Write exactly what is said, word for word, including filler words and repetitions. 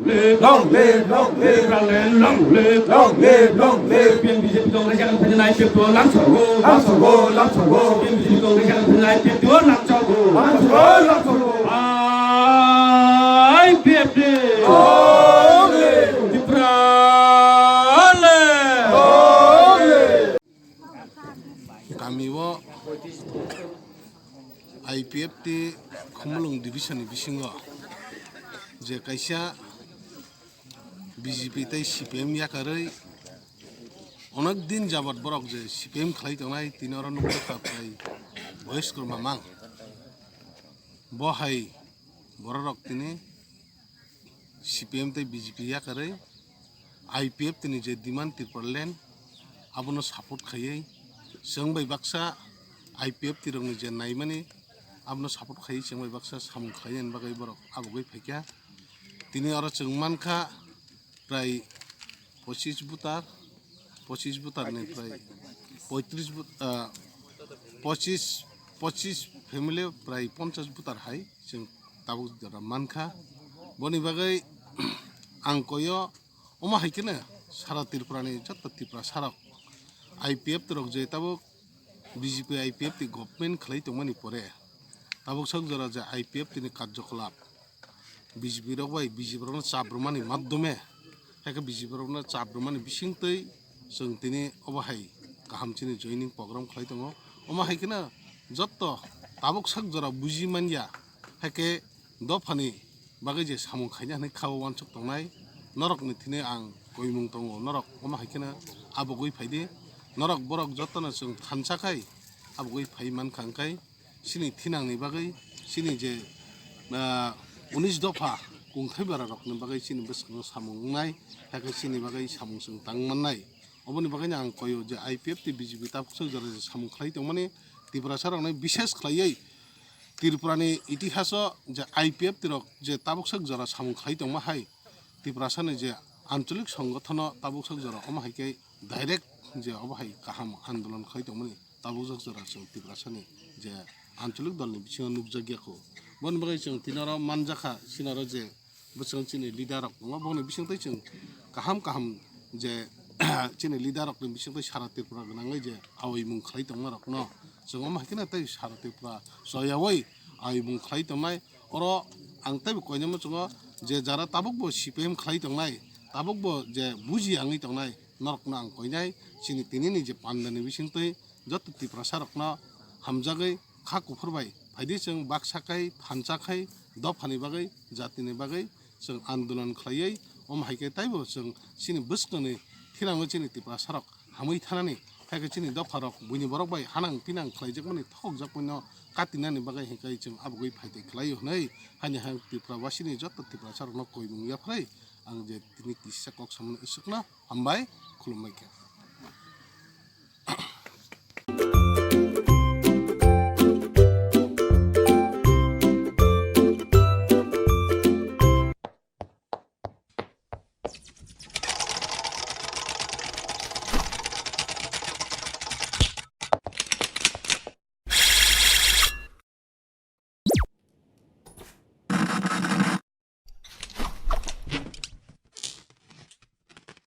Long live, long live, Tipraland long live, long live, long live. C P M B J P Congress yang penilai P F T O langsogo, langsogo, langsogo. C P M B J P Congress yang penilai P F T O langsogo, langsogo, langsogo. I P F T. Long live. Tipraland. Long live. Kami o I P F T Khumulwng division ni bisingo je kaisa B J P tei C P M yakarwi onek din jabot borok je C P M khlai tongnai, tini oro nukjakha prai boyos kwrwma mang. Bo hai bororok tini C P M tei B J P yakarwi I P F T ni je demand Tipraland abono support khaiwi chwng bai baksa I P F T rokni je naimani abono support khaiwi chwng bai baksa samung khlai ani bagwi borok abogwi phaikha. Tini oro chwng mankha prai pochis voter, pochis voter ni prai poitris vot-, ah, pochis, pochis family prai ponchas voter hai chwng tabuk jora mankha. Boni bagwi ang koyo omo hai kheno sara Tripura ni joto Tiprasa rok I P F T rok je tabuk B J P I P F T government khlai tongmani pore tabuk sak jora je I P F T ni karjokolap B J P rok bai B J P rokno chap rwmani madhyome, hai khe B J P rokno chap rwmani bisingtwi chwng tini obo hai kaham chini joining program khlai tongo. Omo hai kheno jotto tabuk sak jora buji manya, hai khe dophani bagwi je samung khaina hwnwi kha o uansuk tongnai norokni thini ang koimung tongo, norok omo hai kheno abogwi phaidi, norok borok jottono chwng thansa khai abogwi phai mankha, hwnkhe chini thinangni bagwi, chini je, ah, unis dopha kungthai bara rokni bagwi chini bwskango samung wngnai, hakhe chini bagwi samung chwng tang mannai. Oboni bagwino ang koyo je I P F T B J P tabuk sak jora je samung khlai tongmani Tiprasa rokno bishes khlaiwi Tripura ni itihaso je I P F T rok je tabuk sak jora samung khlai tongma hai Tiprasa ni je anchalik songothono tabuk sak jora omo hai khe direct je obo hai kaham andolon khlai tongmani tabuk jak jora chwng Tiprasani je anchalik dolni bisingo nukjakya kho. Boni bagwi chwng tini oro manjakha, chini oro je bwswng chini leader rok tongo, boni bisingtwi chwng kaham kaham je chini leader rokni bisingtwi sara Tripura gwnangwi je awi mung khlai tongma rokno chwng omo hai kheno tei sara Tripura choyawi awi mung khlai tongnai. Oro ang teibo koinai muchungo je jara tabukbo C P M khlai tongnai, tabukbo je buji yangwi tongnai, norokno ang koinai chini tinini je pandani bisingtwi joto Tiprasa rokno hamjagwi kha kuphur bai phaidi chwng baksa khai, thansa khai, dophani bagwi, jatini bagwi chwng andolon khlaiwi, omo hai khe teibo chwng chini bwskangni thinango chini Tiprasa rok hamwi thanani, hai khe chini dopha rok buini borok bai hanang pinang khlaijakmani thokjakmano katinani bagwi hinkhe chwng abogwi phaitwi khlaio hwnwi, haini hai Tripura wasini joto Tiprasa rokno koimung yapharwi ang je tini kisa kok samani isukno hambai khulumbai kha.